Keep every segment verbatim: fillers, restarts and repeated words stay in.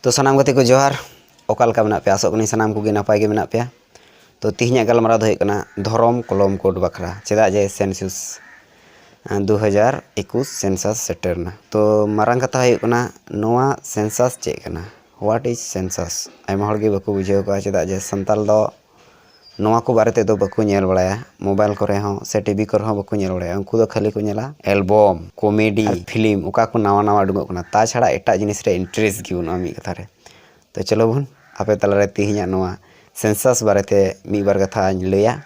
ᱛᱚ ᱥᱟᱱᱟᱢ ᱜᱟᱛᱮ ᱠᱚ ᱡᱚᱦᱟᱨ᱾ ᱚᱠᱟ ᱞᱮᱠᱟ ᱢᱮᱱᱟᱜ ᱯᱮᱭᱟ? ᱟᱥᱚᱜ ᱠᱟᱹᱱᱟᱹᱧ ᱥᱟᱱᱟᱢ ᱠᱚᱜᱮ ᱱᱟᱯᱟᱭ ᱜᱮ ᱢᱮᱱᱟᱜ ᱯᱮᱭᱟ᱾ ᱛᱚ ᱛᱮᱦᱮᱧᱟᱜ ᱜᱟᱞᱢᱟᱨᱟᱣ ᱫᱚ ᱦᱩᱭᱩᱜ ᱠᱟᱱᱟ ᱫᱷᱚᱨᱚᱢ ᱠᱚᱞᱚᱢ ᱠᱳᱰ ᱵᱟᱠᱷᱨᱟ, ᱪᱮᱫᱟᱜ ᱡᱮ census ᱫᱩ ᱦᱟᱡᱟᱨ ᱮᱠᱩᱥ census ᱥᱮᱴᱮᱨ ᱮᱱᱟ᱾ ᱛᱚ ᱢᱟᱨᱟᱝ ᱠᱟᱛᱷᱟ ᱦᱩᱭᱩᱜ ᱠᱟᱱᱟ, ᱱᱚᱣᱟ census ᱪᱮᱫ ᱠᱟᱱᱟ? What is census? ᱟᱭᱢᱟ ᱦᱚᱲ ᱜᱮ ᱵᱟᱠᱚ ᱵᱩᱡᱷᱟᱹᱣ ᱠᱟᱜᱼᱟ, ᱪᱮᱫᱟᱜ ᱡᱮ ᱥᱟᱱᱛᱟᱲ ᱫᱚ ᱱᱚᱣᱟ ᱠᱚ ᱵᱟᱨᱮ ᱛᱮᱫᱚ ᱵᱟᱠᱚ ᱧᱮᱞ ᱵᱟᱲᱟᱭᱟ, ᱢᱳᱵᱟᱭᱤᱞ ᱠᱚᱨᱮ ᱦᱚᱸ ᱥᱮ ᱴᱤᱵᱷᱤ ᱠᱚᱨᱮ ᱦᱚᱸ ᱵᱟᱠᱚ ᱧᱮᱞ ᱵᱟᱲᱟᱭᱟ᱾ ᱩᱱᱠᱩ ᱫᱚ ᱠᱷᱟᱹᱞᱤ ᱠᱚ ᱧᱮᱞᱟ album, comedy ᱟᱨ film, ᱚᱠᱟ ᱠᱚ ᱱᱟᱣᱟ ᱱᱟᱣᱟ ᱩᱰᱩᱠᱚᱜ ᱠᱟᱱᱟ, ᱛᱟᱪᱷᱟᱲᱟ ᱮᱴᱟᱜ ᱡᱤᱱᱤᱥ ᱨᱮ interest ᱜᱮ ᱵᱟᱹᱱᱩᱜᱼᱟ ᱢᱤᱫ ᱠᱟᱛᱷᱟ ᱨᱮ᱾ ᱛᱚ ᱪᱚᱞᱚ ᱵᱚᱱ ᱟᱯᱮ ᱛᱟᱞᱟᱨᱮ ᱛᱮᱦᱮᱧᱟᱜ ᱱᱚᱣᱟ census ᱵᱟᱨᱮᱛᱮ ᱢᱤᱫ ᱵᱟᱨ ᱠᱟᱛᱷᱟᱧ ᱞᱟᱹᱭᱟ᱾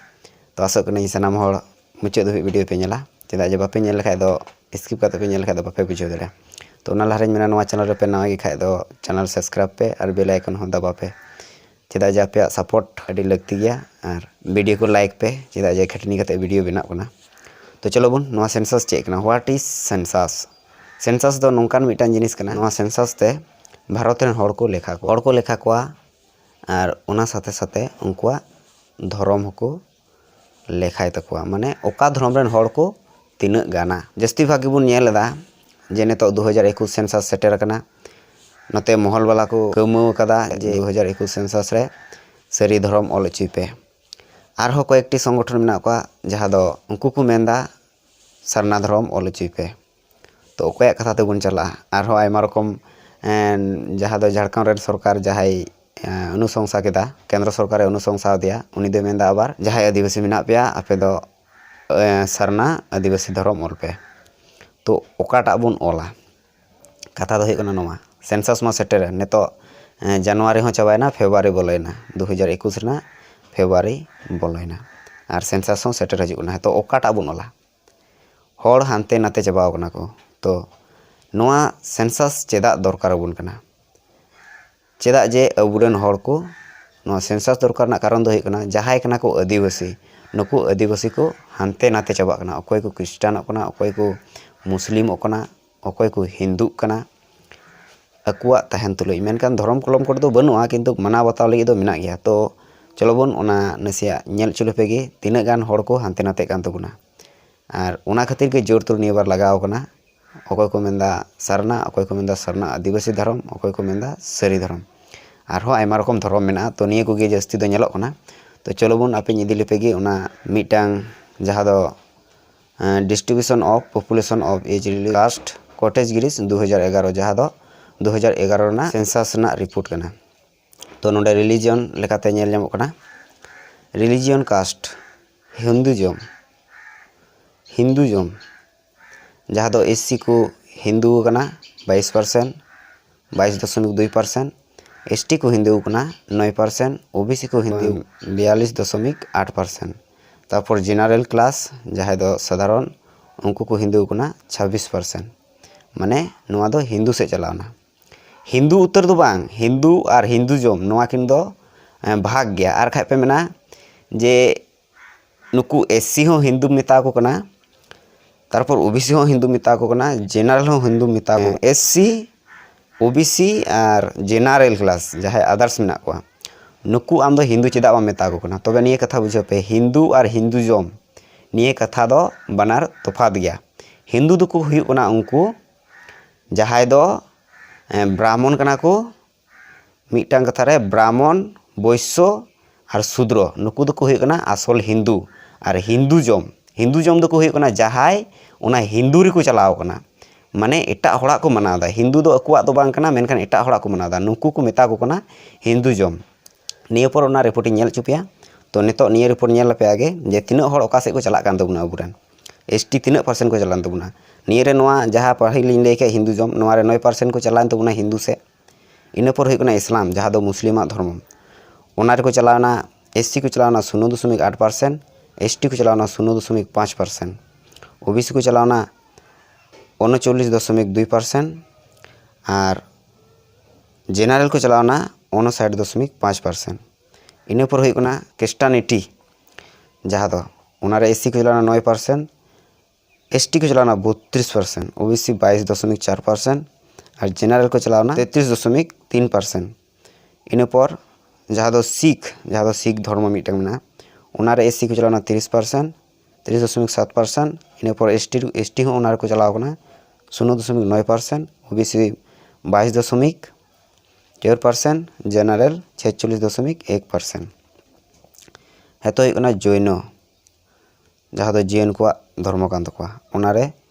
ᱛᱚ ᱟᱥᱚᱜ ᱠᱟᱹᱱᱟᱹᱧ ᱥᱟᱱᱟᱢ ᱦᱚᱲ ᱢᱩᱪᱟᱹᱫ ᱫᱷᱟᱹᱵᱤᱡ video ᱯᱮ ᱧᱮᱞᱟ, ᱪᱮᱫᱟᱜ ᱡᱮ ᱵᱟᱯᱮ ᱧᱮᱞ ᱞᱮᱠᱷᱟᱡ ᱫᱚ, skip ᱠᱟᱛᱮ ᱯᱮ ᱧᱮᱞ ᱞᱮᱠᱷᱟᱡ ᱫᱚ ᱵᱟᱯᱮ ᱵᱩᱡᱷᱟᱹᱣ ᱫᱟᱲᱮᱭᱟᱜᱼᱟ᱾ ᱛᱚ ᱚᱱᱟ ᱞᱟᱦᱟᱨᱮᱧ ᱢᱮᱱᱟ, ᱱᱚᱣᱟ channel ᱨᱮᱯᱮ ᱱᱟᱣᱟ ᱜᱮ ᱠᱷᱟᱡ ᱫᱚ channel subscribe ᱯᱮ ᱟᱨ bell icon ᱦᱚᱸ ᱫᱟᱵᱟᱣ ᱯᱮ, ᱪᱮᱫᱟᱜ ᱡᱮ ᱟᱯᱮᱭᱟᱜ support ᱟᱹᱰᱤ ᱞᱟᱹᱠᱛᱤ ᱜᱮᱭᱟ ᱟᱨ video ᱠᱚ like ᱯᱮ, ᱪᱮᱫᱟᱜ ᱡᱮ ᱠᱷᱟᱹᱴᱟᱹᱱᱤ ᱠᱟᱛᱮ video ᱵᱮᱱᱟᱜ ᱠᱟᱱᱟ᱾ ᱛᱚ ᱪᱚᱞᱚ ᱵᱚᱱ, ᱱᱚᱣᱟ census ᱪᱮᱫ ᱠᱟᱱᱟ? What is census? Census ᱫᱚ ᱱᱚᱝᱠᱟᱱ ᱢᱤᱫᱴᱟᱝ ᱡᱤᱱᱤᱥ ᱠᱟᱱᱟ, ᱱᱚᱣᱟ census ᱛᱮ ᱵᱷᱟᱨᱚᱛ ᱨᱮᱱ ᱦᱚᱲ ᱠᱚ ᱞᱮᱠᱷᱟ ᱠᱚᱣᱟ, ᱦᱚᱲ ᱠᱚ ᱞᱮᱠᱷᱟ ᱠᱚᱣᱟ ᱟᱨ ᱚᱱᱟ ᱥᱟᱛᱷᱮ ᱥᱟᱛᱷᱮ ᱩᱱᱠᱩᱣᱟᱜ ᱫᱷᱚᱨᱚᱢ ᱦᱚᱸᱠᱚ ᱞᱮᱠᱷᱟᱭ ᱛᱟᱠᱚᱣᱟ, ᱢᱟᱱᱮ ᱚᱠᱟ ᱫᱷᱚᱨᱚᱢ ᱨᱮᱱ ᱦᱚᱲ ᱠᱚ ᱛᱤᱱᱟᱹᱜ ᱜᱟᱱᱟ᱾ ᱡᱟᱹᱥᱛᱤ ᱵᱷᱟᱜᱽ ᱜᱮᱵᱚᱱ ᱧᱮᱞ ᱮᱫᱟ ᱡᱮ ᱱᱤᱛᱚᱜ ᱫᱩ ᱦᱟᱡᱟᱨ ᱮᱠᱩᱥ census ᱥᱮᱴᱮᱨ ᱟᱠᱟᱱᱟ, ᱱᱚᱛᱮ ᱢᱚᱦᱚᱞ ᱵᱟᱞᱟ ᱠᱚ ᱠᱟᱹᱣᱢᱟᱹᱣ ᱟᱠᱟᱫᱟ ᱡᱮ ᱫᱩ ᱦᱟᱡᱟᱨ ᱮᱠᱩᱥ census ᱨᱮ ᱥᱟᱹᱨᱤ ᱫᱷᱚᱨᱚᱢ ᱚᱞ ᱦᱚᱪᱚᱭ ᱯᱮ᱾ ᱟᱨᱦᱚᱸ ᱠᱚᱭᱮᱠᱴᱤ ᱥᱚᱝᱜᱚᱴᱷᱚᱱ ᱢᱮᱱᱟᱜ ᱠᱚᱣᱟ ᱡᱟᱦᱟᱸ ᱫᱚ ᱩᱱᱠᱩ ᱠᱚ ᱢᱮᱱᱫᱟ ᱥᱟᱨᱱᱟ ᱫᱷᱚᱨᱚᱢ ᱚᱞ ᱦᱚᱪᱚᱭ ᱯᱮ᱾ ᱛᱚ ᱚᱠᱚᱭᱟᱜ ᱠᱟᱛᱷᱟ ᱛᱮᱵᱚᱱ ᱪᱟᱞᱟᱜᱼᱟ? ᱟᱨᱦᱚᱸ ᱟᱭᱢᱟ ᱨᱚᱠᱚᱢ, ᱮᱸ, ᱡᱟᱦᱟᱸ ᱫᱚ ᱡᱷᱟᱲᱠᱷᱚᱸᱰ ᱨᱮᱱ ᱥᱚᱨᱠᱟᱨ ᱡᱟᱦᱟᱸᱭ, ᱮᱸ, ᱚᱱᱩᱥᱚᱝᱥᱟ ᱠᱮᱫᱟ, ᱠᱮᱱᱫᱨᱚ ᱥᱚᱨᱠᱟᱨᱮ ᱚᱱᱩᱥᱚᱝᱥᱟ ᱟᱫᱮᱭᱟ, ᱩᱱᱤ ᱫᱚᱭ ᱢᱮᱱᱫᱟ ᱟᱵᱟᱨ ᱡᱟᱦᱟᱸᱭ ᱟᱹᱫᱤᱵᱟᱹᱥᱤ ᱢᱮᱱᱟᱜ ᱯᱮᱭᱟ ᱟᱯᱮ ᱫᱚ, ᱮᱸ, ᱥᱟᱨᱱᱟ ᱟᱹᱫᱤᱵᱟᱹᱥᱤ ᱫᱷᱚᱨᱚᱢ ᱚᱞ ᱯᱮ᱾ ᱛᱚ ᱚᱠᱟᱴᱟᱜ ᱵᱚᱱ ᱚᱞᱟ? ᱠᱟᱛᱷᱟ ᱫᱚ ᱦᱩᱭᱩᱜ ᱠᱟᱱᱟ ᱱᱚᱣᱟ, census ᱢᱟ ᱥᱮᱴᱮᱨᱮᱱ, ᱱᱤᱛᱚᱜ, ᱮᱸ, ᱡᱟᱱᱩᱣᱟᱨᱤ ᱦᱚᱸ ᱪᱟᱵᱟᱭᱮᱱᱟ, ᱯᱷᱮᱵᱽᱨᱩᱣᱟᱨᱤ ᱵᱚᱞᱚᱭᱮᱱᱟ, ᱫᱩ ᱦᱟᱡᱟᱨ ᱮᱠᱩᱥ ᱨᱮᱱᱟᱜ ᱯᱷᱮᱵᱽᱨᱩᱣᱟᱨᱤ ᱵᱚᱞᱚᱭᱮᱱᱟ, ᱟᱨ census ᱦᱚᱸ ᱥᱮᱴᱮᱨ ᱦᱤᱡᱩᱜ ᱠᱟᱱᱟ᱾ ᱱᱤᱛᱚᱜ ᱚᱠᱟᱴᱟᱜ ᱵᱚᱱ ᱚᱞᱟ? ᱦᱚᱲ ᱦᱟᱱᱛᱮ ᱱᱟᱛᱮ ᱪᱟᱵᱟᱣ ᱠᱟᱱᱟ ᱠᱚ᱾ ᱛᱚ ᱱᱚᱣᱟ census ᱪᱮᱫᱟᱜ ᱫᱚᱨᱠᱟᱨ ᱟᱵᱚᱱ ᱠᱟᱱᱟ? ᱪᱮᱫᱟᱜ ᱡᱮ ᱟᱵᱚᱨᱮᱱ ᱦᱚᱲ ᱠᱚ, ᱱᱚᱣᱟ census ᱫᱚᱨᱠᱟᱨ ᱨᱮᱱᱟᱜ ᱠᱟᱨᱚᱱ ᱫᱚ ᱦᱩᱭᱩᱜ ᱠᱟᱱᱟ, ᱡᱟᱦᱟᱸᱭ ᱠᱟᱱᱟ ᱠᱚ ᱟᱹᱫᱤᱵᱟᱹᱥᱤ, ᱱᱩᱠᱩ ᱟᱹᱫᱤᱵᱟᱹᱥᱤ ᱠᱚ ᱦᱟᱱᱛᱮ ᱱᱟᱛᱮ ᱪᱟᱵᱟᱜ ᱠᱟᱱᱟ᱾ ᱚᱠᱚᱭ ᱠᱚ ᱠᱷᱨᱤᱥᱴᱟᱱᱚᱜ ᱠᱟᱱᱟ, ᱚᱠᱚᱭ ᱠᱚ ᱢᱩᱥᱞᱤᱢᱚᱜ ᱠᱟᱱᱟ, ᱚᱠᱚᱭ ᱠᱚ ᱦᱤᱱᱫᱩᱜ ᱠᱟᱱᱟ, ᱟᱠᱚᱣᱟᱜ ᱛᱟᱦᱮᱱ ᱛᱩᱞᱩᱡ᱾ ᱢᱮᱱᱠᱷᱟᱱ ᱫᱷᱚᱨᱚᱢ ᱠᱚᱞᱚᱢ ᱠᱳᱰ ᱫᱚ ᱵᱟᱹᱱᱩᱜᱼᱟ, ᱠᱤᱱᱛᱩ ᱢᱟᱱᱟᱣ ᱵᱟᱛᱟᱣ ᱞᱟᱹᱜᱤᱫ ᱫᱚ ᱢᱮᱱᱟᱜ ᱜᱮᱭᱟ᱾ ᱛᱚ ᱪᱚᱞᱚ ᱵᱚᱱ ᱚᱱᱟ ᱱᱟᱥᱮᱭᱟᱜ ᱧᱮᱞ ᱦᱚᱪᱚ ᱞᱮᱯᱮ ᱜᱮ, ᱛᱤᱱᱟᱹᱜ ᱜᱟᱱ ᱦᱚᱲ ᱠᱚ ᱦᱟᱱᱛᱮ ᱱᱟᱛᱮᱜ ᱠᱟᱱ ᱛᱟᱵᱚᱱᱟ᱾ ᱟᱨ ᱚᱱᱟ ᱠᱷᱟᱹᱛᱤᱨ ᱜᱮ ᱡᱳᱨ ᱛᱳᱨ ᱱᱤᱭᱟᱹ ᱵᱟᱨ ᱞᱟᱜᱟᱣ ᱠᱟᱱᱟ᱾ ᱚᱠᱚᱭ ᱠᱚ ᱢᱮᱱᱫᱟ ᱥᱟᱨᱱᱟ, ᱚᱠᱚᱭ ᱠᱚ ᱢᱮᱱᱫᱟ ᱥᱟᱨᱱᱟ ᱟᱹᱫᱤᱵᱟᱹᱥᱤ ᱫᱷᱚᱨᱚᱢ, ᱚᱠᱚᱭ ᱠᱚ ᱢᱮᱱᱫᱟ ᱥᱟᱹᱨᱤ ᱫᱷᱚᱨᱚᱢ᱾ ᱟᱨᱦᱚᱸ ᱟᱭᱢᱟ ᱨᱚᱠᱚᱢ ᱫᱷᱚᱨᱚᱢ ᱢᱮᱱᱟᱜᱼᱟ, ᱛᱚ ᱱᱤᱭᱟᱹ ᱠᱚᱜᱮ ᱡᱟᱹᱥᱛᱤ ᱫᱚ ᱧᱮᱞᱚᱜ ᱠᱟᱱᱟ᱾ ᱛᱚ ᱪᱚᱞᱚ ᱵᱚᱱ ᱟᱯᱮᱧ ᱤᱫᱤ ᱞᱮᱯᱮ ᱜᱮ ᱚᱱᱟ ᱢᱤᱫᱴᱟᱝ ᱡᱟᱦᱟᱸ ᱫᱚ, ᱮᱸ, Distribution of Population of Age Caste Categories ᱫᱩ ᱦᱟᱡᱟᱨ ᱮᱜᱟᱨᱚ, ᱡᱟᱦᱟᱸ ᱫᱚ ᱫᱩ ᱦᱟᱡᱟᱨ ᱮᱜᱟᱨᱚ ᱨᱮᱱᱟᱜ census ᱨᱮᱱᱟᱜ report ᱠᱟᱱᱟ᱾ ᱛᱚ ᱱᱚᱰᱮ religion ᱞᱮᱠᱟᱛᱮ ᱧᱮᱞ ᱧᱟᱢᱚᱜ ᱠᱟᱱᱟ, religion caste, Hinduism, Hinduism, ᱡᱟᱦᱟᱸ ᱫᱚ S C ᱠᱚ ᱦᱤᱱᱫᱩ ᱠᱟᱱᱟ ᱵᱟᱭᱤᱥ percent, ᱵᱟᱭᱤᱥ ᱫᱚᱥᱚᱢᱤᱠ ᱫᱩᱭ percent, S T ᱠᱚ ᱦᱤᱱᱫᱩ ᱠᱟᱱᱟ ᱱᱚᱭ percent, O B C ᱠᱚ ᱦᱤᱱᱫᱩ ᱵᱤᱭᱟᱞᱤᱥ ᱫᱚᱥᱚᱢᱤᱠ ᱟᱴ percent᱾ ᱛᱟᱨᱯᱚᱨ general class, ᱡᱟᱦᱟᱸᱭ ᱫᱚ ᱥᱟᱫᱷᱟᱨᱚᱱ, ᱩᱱᱠᱩ ᱠᱚ ᱦᱤᱱᱫᱩ ᱠᱟᱱᱟ ᱪᱷᱟᱵᱵᱤᱥ percent᱾ ᱢᱟᱱᱮ ᱱᱚᱣᱟ ᱫᱚ ᱦᱤᱱᱫᱩ ᱥᱮᱫ ᱪᱟᱞᱟᱣᱱᱟ᱾ ᱦᱤᱱᱫᱩ ᱩᱛᱟᱹᱨ ᱫᱚ ᱵᱟᱝ, ᱦᱤᱱᱫᱩ ᱟᱨ Hinduism ᱱᱚᱣᱟ ᱠᱤᱱ ᱫᱚ, ᱮᱸ, ᱵᱷᱟᱜᱽ ᱜᱮᱭᱟ᱾ ᱟᱨ ᱠᱷᱟᱡ ᱯᱮ ᱢᱮᱱᱟ ᱡᱮ ᱱᱩᱠᱩ S C ᱦᱚᱸ ᱦᱤᱱᱫᱩ ᱢᱮᱛᱟ ᱠᱚ ᱠᱟᱱᱟ, ᱛᱟᱨᱯᱚᱨ O B C ᱦᱚᱸ ᱦᱤᱱᱫᱩ ᱢᱮᱛᱟ ᱠᱚ ᱠᱟᱱᱟ, general ᱦᱚᱸ ᱦᱤᱱᱫᱩ ᱢᱮᱛᱟ ᱠᱚ, S C, O B C ᱟᱨ general class ᱡᱟᱦᱟᱸᱭ others ᱢᱮᱱᱟᱜ ᱠᱚᱣᱟ, ᱱᱩᱠᱩ ᱟᱢ ᱫᱚ ᱦᱤᱱᱫᱩ ᱪᱮᱫᱟᱜ ᱵᱟᱢ ᱢᱮᱛᱟ ᱠᱚ ᱠᱟᱱᱟ? ᱛᱚᱵᱮ ᱱᱤᱭᱟᱹ ᱠᱟᱛᱷᱟ ᱵᱩᱡᱷᱟᱹᱣ ᱯᱮ, ᱦᱤᱱᱫᱩ ᱟᱨ Hinduism ᱱᱤᱭᱟᱹ ᱠᱟᱛᱷᱟ ᱫᱚ ᱵᱟᱱᱟᱨ ᱛᱚᱯᱷᱟᱛ ᱜᱮᱭᱟ᱾ ᱦᱤᱱᱫᱩ ᱫᱚᱠᱚ ᱦᱩᱭᱩᱜ ᱠᱟᱱᱟ ᱩᱱᱠᱩ ᱡᱟᱦᱟᱸᱭ ᱫᱚ, ᱮᱸ, ᱵᱨᱟᱦᱢᱚᱱ ᱠᱟᱱᱟ ᱠᱚ, ᱢᱤᱫᱴᱟᱝ ᱠᱟᱛᱷᱟ ᱨᱮ ᱵᱨᱟᱦᱢᱚᱱ, ᱵᱳᱭᱥᱥᱚ ᱟᱨ ᱥᱩᱫᱨᱚ, ᱱᱩᱠᱩ ᱫᱚᱠᱚ ᱦᱩᱭᱩᱜ ᱠᱟᱱᱟ ᱟᱥᱚᱞ ᱦᱤᱱᱫᱩ᱾ ᱟᱨ Hinduism, Hinduism ᱫᱚᱠᱚ ᱦᱩᱭᱩᱜ ᱠᱟᱱᱟ ᱡᱟᱦᱟᱸᱭ ᱚᱱᱟ ᱦᱤᱱᱫᱩ ᱨᱮᱠᱚ ᱪᱟᱞᱟᱣ ᱠᱟᱱᱟ, ᱢᱟᱱᱮ ᱮᱴᱟᱜ ᱦᱚᱲᱟᱜ ᱠᱚ ᱢᱟᱱᱟᱣ ᱮᱫᱟ᱾ ᱦᱤᱱᱫᱩ ᱫᱚ ᱟᱠᱚᱣᱟᱜ ᱫᱚ ᱵᱟᱝ ᱠᱟᱱᱟ, ᱢᱮᱱᱠᱷᱟᱱ ᱮᱴᱟᱜ ᱦᱚᱲᱟᱜ ᱠᱚ ᱢᱟᱱᱟᱣ ᱮᱫᱟ, ᱱᱩᱠᱩ ᱠᱚ ᱢᱮᱛᱟ ᱠᱚ ᱠᱟᱱᱟ Hinduism᱾ ᱱᱤᱭᱟᱹ ᱯᱚᱨ ᱚᱱᱟ report ᱤᱧ ᱧᱮᱞ ᱦᱚᱪᱚ ᱯᱮᱭᱟ᱾ ᱛᱚ ᱱᱤᱛᱚᱜ ᱱᱤᱭᱟᱹ report ᱧᱮᱞ ᱟᱯᱮ ᱟᱜᱮ ᱡᱮ ᱛᱤᱱᱟᱹᱜ ᱦᱚᱲ ᱚᱠᱟ ᱥᱮᱫ ᱠᱚ ᱪᱟᱞᱟᱜ ᱠᱟᱱ ᱛᱟᱵᱚᱱᱟ ᱟᱵᱚᱨᱮᱱ᱾ S T ᱛᱤᱱᱟᱹᱜ percent ᱠᱚ ᱪᱟᱞᱟᱣᱮᱱ ᱛᱟᱵᱚᱱᱟ? ᱱᱤᱭᱟᱹ ᱨᱮ ᱱᱚᱣᱟ ᱡᱟᱦᱟᱸ ᱯᱟᱹᱦᱤᱞ ᱞᱤᱧ ᱞᱟᱹᱭ ᱠᱮᱫ Hinduism, ᱱᱚᱣᱟ ᱨᱮ ᱱᱚᱭ percent ᱠᱚ ᱪᱟᱞᱟᱣᱮᱱ ᱛᱟᱵᱚᱱᱟ ᱦᱤᱱᱫᱩ ᱥᱮᱫ᱾ ᱤᱱᱟᱹ ᱯᱚᱨ ᱦᱩᱭᱩᱜ ᱠᱟᱱᱟ ᱤᱥᱞᱟᱢ, ᱡᱟᱦᱟᱸ ᱫᱚ ᱢᱩᱥᱞᱤᱢᱟᱜ ᱫᱷᱚᱨᱢᱚ᱾ ᱚᱱᱟ ᱨᱮᱠᱚ ᱪᱟᱞᱟᱣᱮᱱᱟ, S C ᱠᱚ ᱪᱟᱞᱟᱣᱮᱱᱟ ᱥᱩᱱᱱᱚ ᱫᱚᱥᱚᱢᱤᱠ ᱟᱴ percent, S T ᱠᱚ ᱪᱟᱞᱟᱣᱮᱱᱟ ᱥᱩᱱᱱᱚ ᱫᱚᱥᱚᱢᱤᱠ ᱯᱟᱸᱪ percent, O B C ᱠᱚ ᱪᱟᱞᱟᱣᱮᱱᱟ ᱩᱱᱚᱪᱚᱞᱞᱤᱥ ᱫᱚᱥᱚᱢᱤᱠ ᱫᱩᱭ percent ᱟᱨ general ᱠᱚ ᱪᱟᱞᱟᱣᱮᱱᱟ ᱩᱱᱚᱥᱟᱴ ᱫᱚᱥᱚᱢᱤᱠ ᱯᱟᱸᱪ percent᱾ ᱤᱱᱟᱹ ᱯᱚᱨ ᱦᱩᱭᱩᱜ ᱠᱟᱱᱟ Christianity, ᱡᱟᱦᱟᱸ ᱫᱚ ᱚᱱᱟᱨᱮ S C ᱠᱚ ᱪᱟᱞᱟᱣᱮᱱᱟ ᱱᱚᱭ percent, S T ᱠᱚ ᱪᱟᱞᱟᱣᱮᱱᱟ ᱵᱚᱛᱛᱨᱤᱥ percent, O B C ᱵᱟᱭᱤᱥ ᱫᱚᱥᱚᱢᱤᱠ ᱪᱟᱨ percent ᱟᱨ general ᱠᱚ ᱪᱟᱞᱟᱣᱮᱱᱟ ᱛᱮᱛᱨᱤᱥ ᱫᱚᱥᱚᱢᱤᱠ ᱛᱤᱱ percent᱾ ᱤᱱᱟᱹ ᱯᱚᱨ ᱡᱟᱦᱟᱸ ᱫᱚ ᱥᱤᱠᱷ, ᱡᱟᱦᱟᱸ ᱫᱚ ᱥᱤᱠᱷ ᱫᱷᱚᱨᱢᱚ ᱢᱤᱫᱴᱟᱝ ᱢᱮᱱᱟᱜᱼᱟ, ᱚᱱᱟᱨᱮ S C ᱠᱚ ᱪᱟᱞᱟᱣᱮᱱᱟ ᱛᱤᱨᱤᱥ percent, ᱛᱤᱨᱤᱥ ᱫᱚᱥᱚᱢᱤᱠ ᱥᱟᱛ percent᱾ ᱤᱱᱟᱹ ᱯᱚᱨ S T, S T ᱦᱚᱸ ᱚᱱᱟ ᱨᱮᱠᱚ ᱪᱟᱞᱟᱣ ᱠᱟᱱᱟ ᱥᱩᱱᱱᱚ ᱫᱚᱥᱚᱢᱤᱠ ᱱᱚᱭ ᱯᱟᱨᱥᱮᱱᱴ, ᱳᱵᱤᱥᱤ ᱵᱟᱭᱤᱥ ᱫᱚᱥᱚᱢᱤᱠ ᱪᱟᱨ ᱯᱟᱨᱥᱮᱱᱴ, ᱡᱮᱱᱟᱨᱮᱞ ᱪᱷᱮᱪᱪᱚᱞᱞᱤᱥ ᱫᱚᱥᱚᱢᱤᱠ ᱮᱠ ᱯᱟᱨᱥᱮᱱᱴ᱾ ᱦᱮᱛᱚ ᱦᱩᱭᱩᱜ ᱠᱟᱱᱟ ᱡᱳᱭᱱᱚ, ᱡᱟᱦᱟᱸ ᱫᱚ ᱡᱤᱭᱚᱱ ᱠᱚᱣᱟᱜ ᱫᱷᱚᱨᱢᱚ ᱠᱟᱱ ᱛᱟᱠᱚᱣᱟ, ᱚᱱᱟᱨᱮ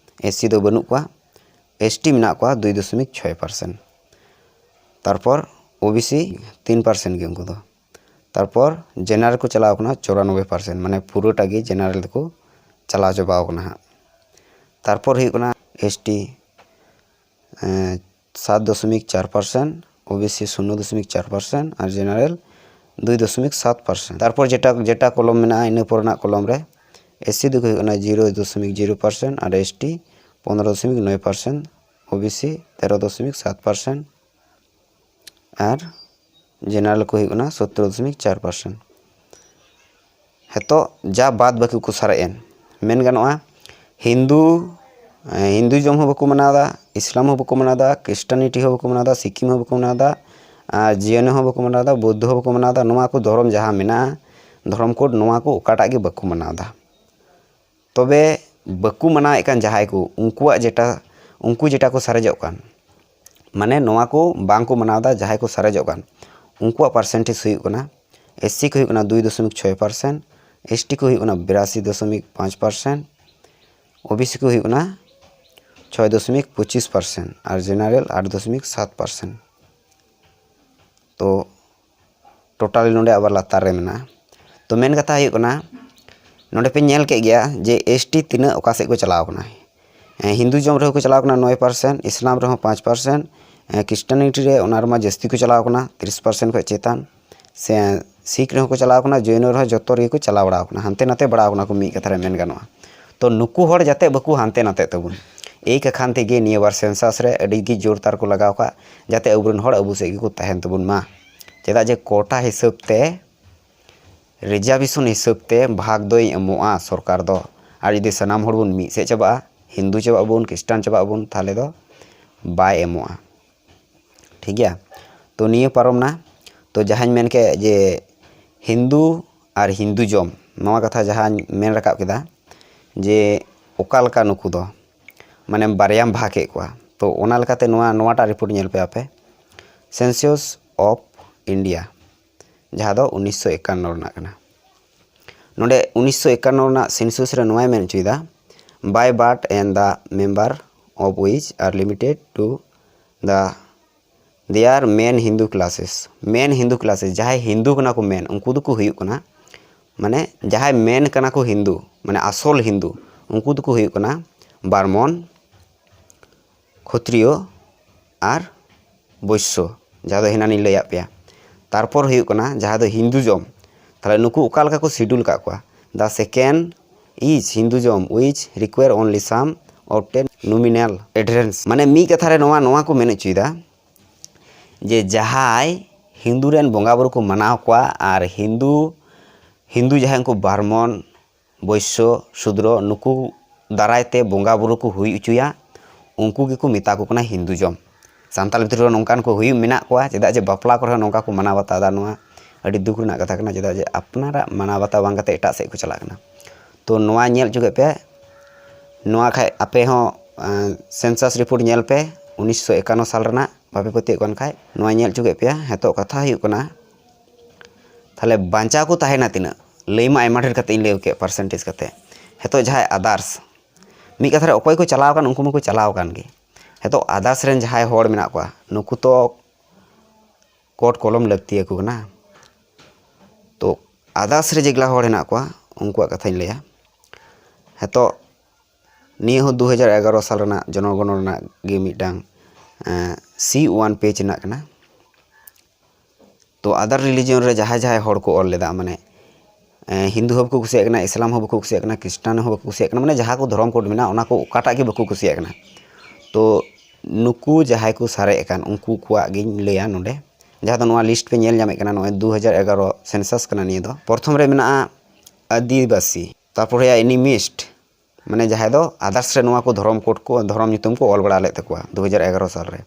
ᱮᱥᱥᱤ ᱫᱚ ᱵᱟᱹᱱᱩᱜ ᱠᱚᱣᱟ, ᱮᱥᱴᱤ ᱢᱮᱱᱟᱜ ᱠᱚᱣᱟ ᱫᱩᱭ ᱫᱚᱥᱚᱢᱤᱠ ᱪᱷᱚᱭ ᱯᱟᱨᱥᱮᱱᱴ᱾ ᱛᱟᱨᱯᱚᱨ ᱳᱵᱤᱥᱤ ᱛᱤᱱ ᱯᱟᱨᱥᱮᱱᱴ ᱜᱮ ᱩᱱᱠᱩ ᱫᱚ᱾ ᱛᱟᱨᱯᱚᱨ ᱡᱮᱱᱟᱨᱮᱞ ᱠᱚ ᱪᱟᱞᱟᱣ ᱠᱟᱱᱟ ᱪᱚᱨᱟᱱᱚᱵᱵᱳᱭ ᱯᱟᱨᱥᱮᱱᱴ, ᱢᱟᱱᱮ ᱯᱩᱨᱟᱹᱴᱟ ᱜᱮ ᱡᱮᱱᱟᱨᱮᱞ ᱫᱚᱠᱚ ᱪᱟᱞᱟᱣ ᱪᱟᱵᱟᱣ ᱠᱟᱱᱟ ᱦᱟᱸᱜ᱾ ᱛᱟᱨᱯᱚᱨ ᱦᱩᱭᱩᱜ ᱠᱟᱱᱟ ᱮᱥᱴᱤ, ᱥᱟᱛ ᱫᱚᱥᱚᱢᱤᱠ ᱪᱟᱨ ᱯᱟᱨᱥᱮᱱᱴ, ᱳᱵᱤᱥᱤ ᱥᱩᱱᱱᱚ ᱫᱚᱥᱚᱢᱤᱠ ᱪᱟᱨ ᱯᱟᱨᱥᱮᱱᱴ ᱟᱨ ᱡᱮᱱᱟᱨᱮᱞ ᱫᱩᱭ ᱫᱚᱥᱚᱢᱤᱠ ᱥᱟᱛ ᱯᱟᱨᱥᱮᱱᱴ᱾ ᱛᱟᱨᱯᱚᱨ ᱡᱮᱴᱟ, ᱡᱮᱴᱟ ᱠᱚᱞᱚᱢ ᱢᱮᱱᱟᱜᱼᱟ, ᱤᱱᱟᱹ ᱯᱚᱨᱮᱱᱟᱜ ᱠᱚᱞᱚᱢ ᱨᱮ ᱮᱥᱥᱤ ᱫᱚᱠᱚ ᱦᱩᱭᱩᱜ ᱠᱟᱱᱟ ᱡᱤᱨᱳ ᱫᱚᱥᱚᱢᱤᱠ ᱡᱤᱨᱳ ᱯᱟᱨᱥᱮᱱᱴ ᱟᱨ ᱮᱥᱴᱤ ᱯᱚᱱᱨᱚ ᱫᱚᱥᱚᱢᱤᱠ ᱱᱚᱭ ᱯᱟᱨᱥᱮᱱᱴ, ᱳᱵᱤᱥᱤ ᱛᱮᱨᱚ ᱫᱚᱥᱚᱢᱤᱠ ᱥᱟᱛ ᱯᱟᱨᱥᱮᱱᱴ ᱟᱨ ᱡᱮᱱᱟᱨᱮᱞ ᱠᱚ ᱦᱩᱭᱩᱜ ᱠᱟᱱᱟ ᱥᱚᱛᱨᱚ ᱫᱚᱥᱚᱢᱤᱠ ᱪᱟᱨ ᱯᱟᱨᱥᱮᱱᱴ᱾ ᱦᱮᱛᱚᱜ ᱡᱟ ᱵᱟᱫ ᱵᱟᱹᱠᱤ ᱠᱚ ᱥᱟᱨᱮᱡ ᱮᱱ, ᱢᱮᱱ ᱜᱟᱱᱚᱜᱼᱟ ᱦᱤᱱᱫᱩ, ᱮᱸ, ᱦᱤᱱᱫᱩᱭᱤᱡᱚᱢ ᱦᱚᱸ ᱵᱟᱠᱚ ᱢᱟᱱᱟᱣᱫᱟ, ᱤᱥᱞᱟᱢ ᱦᱚᱸ ᱵᱟᱠᱚ ᱢᱟᱱᱟᱣᱫᱟ, ᱠᱷᱨᱤᱥᱴᱟᱱᱤᱴᱤ ᱦᱚᱸ ᱵᱟᱠᱚ ᱢᱟᱱᱟᱣᱫᱟ, ᱥᱤᱠᱷᱤᱢ ᱦᱚᱸ ᱵᱟᱠᱚ ᱢᱟᱱᱟᱣᱫᱟ, ᱟᱨ ᱡᱤᱭᱚᱱᱤ ᱦᱚᱸ ᱵᱟᱠᱚ ᱢᱟᱱᱟᱣᱫᱟ, ᱵᱳᱫᱽᱫᱷᱚ ᱦᱚᱸ ᱵᱟᱠᱚ ᱢᱟᱱᱟᱣᱫᱟ᱾ ᱱᱚᱣᱟ ᱠᱚ ᱫᱷᱚᱨᱚᱢ ᱡᱟᱦᱟᱸ ᱢᱮᱱᱟᱜᱼᱟ, ᱫᱷᱚᱨᱚᱢ ᱠᱳᱰ, ᱱᱚᱣᱟ ᱠᱚ ᱚᱠᱟᱴᱟᱜ ᱜᱮ ᱵᱟᱠᱚ ᱢᱟᱱᱟᱣᱫᱟ᱾ ᱛᱚᱵᱮ ᱵᱟᱠᱚ ᱢᱟᱱᱟᱣᱮᱫ ᱠᱟᱱ ᱡᱟᱦᱟᱸᱭ ᱠᱚ, ᱩᱱᱠᱩᱣᱟᱜ ᱡᱮᱴᱟ, ᱩᱱᱠᱩ ᱡᱮᱴᱟ ᱠᱚ ᱥᱟᱨᱮᱡᱚᱜ ᱠᱟᱱ, ᱢᱟᱱᱮ ᱱᱚᱣᱟ ᱠᱚ ᱵᱟᱝ ᱠᱚ ᱢᱟᱱᱟᱣᱫᱟ, ᱡᱟᱦᱟᱸᱭ ᱠᱚ ᱥᱟᱨᱮᱡᱚᱜ ᱠᱟᱱ, ᱩᱱᱠᱩᱣᱟᱜ ᱯᱟᱨᱥᱮᱱᱴᱮᱡᱽ ᱦᱩᱭᱩᱜ ᱠᱟᱱᱟ, ᱮᱥᱥᱤ ᱠᱚ ᱦᱩᱭᱩᱜ ᱠᱟᱱᱟ ᱫᱩᱭ ᱫᱚᱥᱚᱢᱤᱠ ᱪᱷᱚᱭ ᱯᱟᱨᱥᱮᱱᱴ, ᱮᱥᱴᱤ ᱠᱚ ᱦᱩᱭᱩᱜ ᱠᱟᱱᱟ ᱵᱤᱨᱟᱥᱤ ᱫᱚᱥᱚᱢᱤᱠ ᱯᱟᱸᱪ ᱯᱟᱨᱥᱮᱱᱴ, ᱳᱵᱤᱥᱤ ᱠᱚ ᱦᱩᱭᱩᱜ ᱠᱟᱱᱟ ᱪᱷᱚᱭ ᱫᱚᱥᱚᱢᱤᱠ ᱯᱚᱸᱪᱤᱥ ᱯᱟᱨᱥᱮᱱᱴ ᱟᱨ ᱡᱮᱱᱟᱨᱮᱞ ᱟᱴ ᱫᱚᱥᱚᱢᱤᱠ ᱥᱟᱛ ᱯᱟᱨᱥᱮᱱᱴ᱾ ᱛᱚ ᱴᱳᱴᱟᱞᱤ ᱱᱚᱰᱮ ᱟᱵᱟᱨ ᱞᱟᱛᱟᱨ ᱨᱮ ᱢᱮᱱᱟᱜᱼᱟ᱾ ᱛᱚ ᱢᱮᱱ ᱠᱟᱛᱷᱟ ᱦᱩᱭᱩᱜ ᱠᱟᱱᱟ, ᱱᱚᱰᱮ ᱯᱮ ᱧᱮᱞ ᱠᱮᱫ ᱜᱮᱭᱟ ᱡᱮ ᱮᱥᱴᱤ ᱛᱤᱱᱟᱹᱜ ᱚᱠᱟ ᱥᱮᱫ ᱠᱚ ᱪᱟᱞᱟᱣ ᱠᱟᱱᱟ᱾ ᱦᱮᱸ, ᱦᱤᱱᱫᱩᱭᱤᱡᱚᱢ ᱨᱮᱦᱚᱸ ᱠᱚ ᱪᱟᱞᱟᱣ ᱠᱟᱱᱟ ᱱᱚᱭ ᱯᱟᱨᱥᱮᱱᱴ, ᱤᱥᱞᱟᱢ ᱨᱮᱦᱚᱸ ᱯᱟᱸᱪ ᱯᱟᱨᱥᱮᱱᱴ, ᱮᱸ, ᱠᱷᱨᱤᱥᱴᱟᱱᱤᱴᱤ ᱨᱮ ᱚᱱᱟ ᱨᱮᱢᱟ ᱡᱟᱹᱥᱛᱤ ᱠᱚ ᱪᱟᱞᱟᱣ ᱠᱟᱱᱟ, ᱛᱤᱨᱤᱥ ᱯᱟᱨᱥᱮᱱᱴ ᱠᱷᱚᱱ ᱪᱮᱛᱟᱱ, ᱥᱮ ᱥᱤᱠᱷ ᱨᱮᱦᱚᱸ ᱠᱚ ᱪᱟᱞᱟᱣ ᱠᱟᱱᱟ, ᱡᱳᱭᱱᱚ ᱨᱮᱦᱚᱸ, ᱡᱚᱛᱚ ᱨᱮᱜᱮ ᱠᱚ ᱪᱟᱞᱟᱣ ᱵᱟᱲᱟ ᱠᱟᱱᱟ, ᱦᱟᱱᱛᱮ ᱱᱟᱛᱮ ᱵᱟᱲᱟ ᱠᱟᱱᱟ ᱠᱚ, ᱢᱤᱫ ᱠᱟᱛᱷᱟ ᱨᱮ ᱢᱮᱱ ᱜᱟᱱᱚᱜᱼᱟ᱾ ᱛᱚ ᱱᱩᱠᱩ ᱦᱚᱲ ᱡᱟᱛᱮ ᱵᱟᱠᱚ ᱦᱟᱱᱛᱮ ᱱᱟᱛᱮᱜ ᱛᱟᱵᱚᱱ, ᱮᱭ ᱠᱟᱠᱷᱟᱱ ᱛᱮᱜᱮ ᱱᱤᱭᱟᱹ ᱵᱟᱨ ᱥᱮᱱᱥᱟᱥ ᱨᱮ ᱟᱹᱰᱤ ᱜᱮ ᱡᱳᱨ ᱛᱟᱨ ᱠᱚ ᱞᱟᱜᱟᱣ ᱠᱟᱜ, ᱡᱟᱛᱮ ᱟᱵᱚᱨᱮᱱ ᱦᱚᱲ ᱟᱵᱚ ᱥᱮᱫ ᱜᱮᱠᱚ ᱛᱟᱦᱮᱱ ᱛᱟᱵᱚᱱ ᱢᱟ᱾ ᱪᱮᱫᱟᱜ ᱡᱮ ᱠᱳᱴᱟ ᱦᱤᱥᱟᱹᱵ ᱛᱮ, ᱨᱤᱡᱟᱨᱵᱷᱮᱥᱚᱱ ᱦᱤᱥᱟᱹᱵ ᱛᱮ ᱵᱷᱟᱜᱽ ᱫᱚᱭ ᱮᱢᱚᱜᱼᱟ ᱥᱚᱨᱠᱟᱨ ᱫᱚ᱾ ᱟᱨ ᱡᱩᱫᱤ ᱥᱟᱱᱟᱢ ᱦᱚᱲ ᱵᱚᱱ ᱢᱤᱫ ᱥᱮᱫ ᱪᱟᱵᱟᱜᱼᱟ, ᱦᱤᱱᱫᱩ ᱪᱟᱵᱟᱜ ᱟᱵᱚᱱ, ᱠᱷᱨᱤᱥᱴᱟᱱ ᱪᱟᱵᱟᱜ ᱟᱵᱚᱱ, ᱛᱟᱦᱚᱞᱮ ᱫᱚ ᱵᱟᱭ ᱮᱢᱚᱜᱼᱟ᱾ ᱴᱷᱤᱠ ᱜᱮᱭᱟ, ᱛᱚ ᱱᱤᱭᱟᱹ ᱯᱟᱨᱚᱢ ᱱᱟ᱾ ᱛᱚ ᱡᱟᱦᱟᱸᱧ ᱢᱮᱱ ᱠᱮᱫ ᱡᱮ ᱦᱤᱱᱫᱩ ᱟᱨ ᱦᱤᱱᱫᱩᱭᱤᱡᱚᱢ, ᱱᱚᱣᱟ ᱠᱟᱛᱷᱟ ᱡᱟᱦᱟᱸᱧ ᱢᱮᱱ ᱨᱟᱠᱟᱵ ᱠᱮᱫᱟ ᱡᱮ ᱚᱠᱟ ᱞᱮᱠᱟ ᱱᱩᱠᱩ ᱫᱚ, ᱢᱟᱱᱮ ᱵᱟᱨᱭᱟᱢ ᱵᱷᱟᱜᱽ ᱮᱫ ᱠᱚᱣᱟ᱾ ᱛᱚ ᱚᱱᱟ ᱞᱮᱠᱟᱛᱮ ᱱᱚᱣᱟ ᱱᱚᱣᱟᱴᱟᱜ ᱨᱤᱯᱳᱨᱴ ᱧᱮᱞ ᱯᱮ ᱟᱯᱮ, ᱥᱮᱱᱥᱟᱥ ᱚᱯᱷ ᱤᱱᱰᱤᱭᱟ, ᱡᱟᱦᱟᱸ ᱫᱚ ᱩᱱᱤᱥᱥᱚ ᱮᱠᱟᱱᱱᱚ ᱨᱮᱱᱟᱜ ᱠᱟᱱᱟ᱾ ᱱᱚᱰᱮ ᱩᱱᱤᱥᱥᱚ ᱮᱠᱟᱱᱱᱚ ᱨᱮᱱᱟᱜ ᱥᱮᱱᱥᱟᱥ ᱨᱮ ᱱᱚᱣᱟᱭ ᱢᱮᱱ ᱦᱚᱪᱚᱭᱮᱫᱟ, by birth and the member of which are limited to the their main Hindu classes, main Hindu classes, ᱡᱟᱦᱟᱸᱭ ᱦᱤᱱᱫᱩ ᱠᱟᱱᱟ ᱠᱚ ᱢᱮᱱ, ᱩᱱᱠᱩ ᱫᱚᱠᱚ ᱦᱩᱭᱩᱜ ᱠᱟᱱᱟ, ᱢᱟᱱᱮ ᱡᱟᱦᱟᱸᱭ ᱢᱮᱱ ᱠᱟᱱᱟ ᱠᱚ ᱦᱤᱱᱫᱩ, ᱢᱟᱱᱮ ᱟᱥᱚᱞ ᱦᱤᱱᱫᱩ, ᱩᱱᱠᱩ ᱫᱚᱠᱚ ᱦᱩᱭᱩᱜ ᱠᱟᱱᱟ ᱵᱟᱨᱢᱚᱱ, ᱠᱷᱚᱛᱨᱤᱭᱚ ᱟᱨ ᱵᱳᱭᱥᱥᱚ, ᱡᱟᱦᱟᱸ ᱫᱚ ᱦᱮᱱᱟᱱᱤᱧ ᱞᱟᱹᱭᱟᱫ ᱯᱮᱭᱟ᱾ ᱛᱟᱨᱯᱚᱨ ᱦᱩᱭᱩᱜ ᱠᱟᱱᱟ ᱡᱟᱦᱟᱸ ᱫᱚ ᱦᱤᱱᱫᱩᱡᱚᱢ᱾ ᱛᱟᱦᱞᱮ ᱱᱩᱠᱩ ᱚᱠᱟ ᱞᱮᱠᱟ ᱠᱚ ᱥᱤᱰᱩᱞ ᱟᱠᱟᱫ ᱠᱚᱣᱟ? The second is Hinduism, which require only some of ten nominal adherents. ᱢᱟᱱᱮ ᱢᱤᱫ ᱠᱟᱛᱷᱟ ᱨᱮ ᱱᱚᱣᱟ ᱱᱚᱣᱟ ᱠᱚ ᱢᱮᱱ ᱦᱚᱪᱚᱭᱮᱫᱟ ᱡᱮ ᱡᱟᱦᱟᱸᱭ ᱦᱤᱱᱫᱩ ᱨᱮᱱ ᱵᱚᱸᱜᱟ ᱵᱩᱨᱩ ᱠᱚ ᱢᱟᱱᱟᱣ ᱠᱚᱣᱟ ᱟᱨ ᱦᱤᱱᱫᱩ ᱦᱤᱱᱫᱩ ᱡᱟᱦᱟᱸᱭ ᱠᱚ ᱵᱟᱨᱢᱚᱱ, ᱵᱳᱭᱥᱥᱚ, ᱥᱩᱫᱨᱚ, ᱱᱩᱠᱩ ᱫᱟᱨᱟᱭ ᱛᱮ ᱵᱚᱸᱜᱟ ᱵᱩᱨᱩ ᱠᱚ ᱦᱩᱭ ᱦᱚᱪᱚᱭᱟ, ᱩᱱᱠᱩ ᱜᱮᱠᱚ ᱢᱮᱛᱟ ᱠᱚ ᱠᱟᱱᱟ ᱦᱤᱱᱫᱩᱡᱚᱢ᱾ ᱥᱟᱱᱛᱟᱲ ᱵᱷᱤᱛᱨᱤ ᱨᱮ ᱱᱚᱝᱠᱟᱱ ᱠᱚ ᱦᱩᱭᱩᱜ ᱢᱮᱱᱟᱜ ᱠᱚᱣᱟ, ᱪᱮᱫᱟᱜ ᱡᱮ ᱵᱟᱯᱞᱟ ᱠᱚᱨᱮ ᱦᱚᱸ ᱱᱚᱝᱠᱟ ᱠᱚ ᱢᱟᱱᱟᱣ ᱵᱟᱛᱟᱣ ᱮᱫᱟ᱾ ᱱᱚᱣᱟ ᱟᱹᱰᱤ ᱫᱩᱠ ᱨᱮᱱᱟᱜ ᱠᱟᱛᱷᱟ ᱠᱟᱱᱟ, ᱪᱮᱫᱟᱜ ᱡᱮ ᱟᱯᱱᱟᱨᱟᱜ ᱢᱟᱱᱟᱣ ᱵᱟᱛᱟᱣ ᱵᱟᱝ ᱠᱟᱛᱮ ᱮᱴᱟᱜ ᱥᱮᱫ ᱠᱚ ᱪᱟᱞᱟᱜ ᱠᱟᱱᱟ᱾ ᱛᱚ ᱱᱚᱣᱟ ᱧᱮᱞ ᱦᱚᱪᱚ ᱠᱮᱫ ᱯᱮ, ᱱᱚᱣᱟ ᱠᱷᱟᱡ ᱟᱯᱮ ᱦᱚᱸ ᱥᱮᱱᱥᱟᱥ ᱨᱤᱯᱳᱨᱴ ᱧᱮᱞ ᱯᱮ, ᱩᱱᱤᱥᱥᱚ ᱮᱠᱟᱱᱱᱚ ᱥᱟᱞ ᱨᱮᱱᱟᱜ, ᱵᱟᱯᱮ ᱯᱟᱹᱛᱭᱟᱹᱜ ᱠᱟᱱ ᱠᱷᱟᱡ ᱱᱚᱣᱟ ᱧᱮᱞ ᱦᱚᱪᱚ ᱠᱮᱫ ᱯᱮᱭᱟ᱾ ᱱᱤᱛᱚᱜ ᱠᱟᱛᱷᱟ ᱦᱩᱭᱩᱜ ᱠᱟᱱᱟ, ᱛᱟᱦᱞᱮ ᱵᱟᱧᱪᱟᱣ ᱠᱚ ᱛᱟᱦᱮᱱᱟ ᱛᱤᱱᱟᱹᱜ? ᱞᱟᱹᱭ ᱢᱟ ᱟᱭᱢᱟ ᱰᱷᱮᱨ ᱠᱟᱛᱮ ᱤᱧ ᱞᱟᱹᱭ ᱠᱮᱫ, ᱯᱟᱨᱥᱮᱱᱴᱮᱡᱽ ᱠᱟᱛᱮ᱾ ᱱᱤᱛᱚᱜ ᱡᱟᱦᱟᱸᱭ ᱟᱫᱟᱨᱥ, ᱢᱤᱫ ᱠᱟᱛᱷᱟ ᱨᱮ ᱚᱠᱚᱭ ᱠᱚ ᱪᱟᱞᱟᱣ ᱟᱠᱟᱱ, ᱩᱱᱠᱩ ᱢᱟᱠᱚ ᱪᱟᱞᱟᱣ ᱟᱠᱟᱱ ᱜᱮ᱾ ᱱᱤᱛᱚᱜ ᱟᱫᱟᱨᱥ ᱨᱮᱱ ᱡᱟᱦᱟᱸᱭ ᱦᱚᱲ ᱢᱮᱱᱟᱜ ᱠᱚᱣᱟ, ᱱᱩᱠᱩ ᱛᱚ ᱠᱳᱰ ᱠᱚᱞᱚᱢ ᱞᱟᱹᱠᱛᱤ ᱟᱠᱚ ᱠᱟᱱᱟ᱾ ᱛᱚ ᱟᱫᱟᱨᱥ ᱨᱮ ᱡᱮᱜᱩᱞᱟ ᱦᱚᱲ ᱦᱮᱱᱟᱜ ᱠᱚᱣᱟ, ᱩᱱᱠᱩᱣᱟᱜ ᱠᱟᱛᱷᱟᱧ ᱞᱟᱹᱭᱟ᱾ ᱱᱤᱛᱚᱜ ᱱᱤᱭᱟᱹ ᱦᱚᱸ ᱫᱩ ᱦᱟᱡᱟᱨ ᱮᱜᱟᱨᱚ ᱥᱟᱞ ᱨᱮᱱᱟᱜ ᱡᱚᱱᱚᱜᱚᱱᱚ ᱨᱮᱱᱟᱜ ᱜᱮ ᱢᱤᱫᱴᱟᱝ ᱥᱤ ᱳᱣᱟᱱ ᱯᱮᱡᱽ ᱨᱮᱱᱟᱜ ᱠᱟᱱᱟ᱾ ᱛᱚ ᱟᱫᱟᱨ ᱨᱤᱞᱤᱡᱤᱭᱚᱱ ᱨᱮ ᱡᱟᱦᱟᱸᱭ ᱡᱟᱦᱟᱸᱭ ᱦᱚᱲ ᱠᱚ ᱚᱞ ᱞᱮᱫᱟ, ᱢᱟᱱᱮ ᱮᱸ, ᱦᱤᱱᱫᱩ ᱦᱚᱸ ᱵᱟᱠᱚ ᱠᱩᱥᱤᱭᱟᱜ ᱠᱟᱱᱟ, ᱤᱥᱞᱟᱢ ᱦᱚᱸ ᱵᱟᱠᱚ ᱠᱩᱥᱤᱭᱟᱜ ᱠᱟᱱᱟ, ᱠᱷᱨᱤᱥᱴᱟᱱ ᱦᱚᱸ ᱵᱟᱠᱚ ᱠᱩᱥᱤᱭᱟᱜ ᱠᱟᱱᱟ, ᱢᱟᱱᱮ ᱡᱟᱦᱟᱸ ᱠᱚ ᱫᱷᱚᱨᱚᱢ ᱠᱳᱰ ᱢᱮᱱᱟᱜᱼᱟ, ᱚᱱᱟ ᱠᱚ ᱚᱠᱟᱴᱟᱜ ᱜᱮ ᱵᱟᱠᱚ ᱠᱩᱥᱤᱭᱟᱜ ᱠᱟᱱᱟ᱾ ᱛᱚ ᱱᱩᱠᱩ ᱡᱟᱦᱟᱸᱭ ᱠᱚ ᱥᱟᱨᱮᱡ ᱟᱠᱟᱱ, ᱩᱱᱠᱩ ᱠᱚᱣᱟᱜ ᱜᱤᱧ ᱞᱟᱹᱭᱟ ᱱᱚᱰᱮ, ᱡᱟᱦᱟᱸ ᱫᱚ ᱱᱚᱣᱟ ᱞᱤᱥᱴ ᱯᱮ ᱧᱮᱞ ᱧᱟᱢᱮᱫ ᱠᱟᱱᱟ, ᱱᱚᱜᱼᱚᱭ ᱫᱩ ᱦᱟᱡᱟᱨ ᱮᱜᱟᱨᱚ ᱥᱮᱱᱥᱟᱥ ᱠᱟᱱᱟ ᱱᱤᱭᱟᱹ ᱫᱚ᱾ ᱯᱨᱚᱛᱷᱚᱢ ᱨᱮ ᱢᱮᱱᱟᱜᱼᱟ ᱟᱹᱫᱤᱵᱟᱹᱥᱤ, ᱛᱟᱨᱯᱚᱨ ᱦᱩᱭᱩᱜᱼᱟ ᱮᱱᱤᱢᱤᱥᱴ, ᱢᱟᱱᱮ ᱡᱟᱦᱟᱸᱭ ᱫᱚ ᱟᱫᱟᱨᱥ ᱨᱮ ᱱᱚᱣᱟ ᱠᱚ ᱫᱷᱚᱨᱚᱢ ᱠᱳᱰ ᱠᱚ, ᱫᱷᱚᱨᱚᱢ ᱧᱩᱛᱩᱢ ᱠᱚ ᱚᱞ ᱵᱟᱲᱟ ᱞᱮᱫ ᱛᱟᱠᱚᱣᱟ ᱫᱩ ᱦᱟᱡᱟᱨ ᱮᱜᱟᱨᱚ ᱥᱟᱞ ᱨᱮ,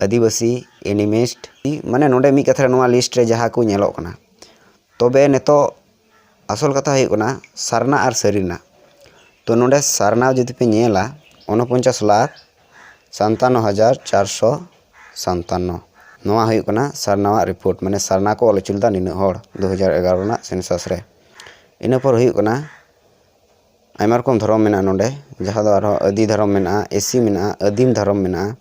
ᱟᱹᱫᱤᱵᱟᱹᱥᱤ, ᱮᱱᱤᱢᱤᱥᱴ, ᱢᱟᱱᱮ ᱱᱚᱰᱮ ᱢᱤᱫ ᱠᱟᱛᱷᱟ ᱨᱮ ᱱᱚᱣᱟ ᱞᱤᱥᱴ ᱨᱮ ᱡᱟᱦᱟᱸ ᱠᱚ ᱧᱮᱞᱚᱜ ᱠᱟᱱᱟ᱾ ᱛᱚᱵᱮ ᱱᱤᱛᱚᱜ ᱟᱥᱚᱞ ᱠᱟᱛᱷᱟ ᱦᱩᱭᱩᱜ ᱠᱟᱱᱟ ᱥᱟᱨᱱᱟ ᱟᱨ ᱥᱟᱹᱨᱤᱱᱟ᱾ ᱛᱚ ᱱᱚᱰᱮ ᱥᱟᱨᱱᱟ ᱡᱩᱫᱤ ᱯᱮ ᱧᱮᱞᱟ, ᱩᱱᱚᱯᱚᱧᱪᱟᱥ ᱞᱟᱠᱷ ᱥᱟᱛᱟᱱᱱᱚ ᱦᱟᱡᱟᱨ ᱪᱟᱨᱥᱚ ᱥᱟᱛᱟᱱᱱᱚ᱾ ᱱᱚᱣᱟ ᱦᱩᱭᱩᱜ ᱠᱟᱱᱟ ᱥᱟᱨᱱᱟᱣᱟᱜ ᱨᱤᱯᱳᱨᱴ, ᱢᱟᱱᱮ ᱥᱟᱨᱱᱟ ᱠᱚ ᱚᱞ ᱦᱚᱪᱚ ᱞᱮᱫᱟ ᱱᱤᱱᱟᱹᱜ ᱦᱚᱲ ᱫᱩ ᱦᱟᱡᱟᱨ ᱮᱜᱟᱨᱚ ᱨᱮᱱᱟᱜ ᱥᱮᱱᱥᱟᱥ ᱨᱮ᱾ ᱤᱱᱟᱹ ᱯᱚᱨ ᱦᱩᱭᱩᱜ ᱠᱟᱱᱟ ᱟᱭᱢᱟ ᱨᱚᱠᱚᱢ ᱫᱷᱚᱨᱚᱢ ᱢᱮᱱᱟᱜᱼᱟ ᱱᱚᱰᱮ, ᱡᱟᱦᱟᱸ ᱫᱚ ᱟᱨᱦᱚᱸ ᱟᱹᱫᱤ ᱫᱷᱚᱨᱚᱢ ᱢᱮᱱᱟᱜᱼᱟ, ᱮᱥᱤ ᱢᱮᱱᱟᱜᱼᱟ, ᱟᱹᱫᱤᱢ ᱫᱷᱚᱨᱚᱢ ᱢᱮᱱᱟᱜᱼᱟ,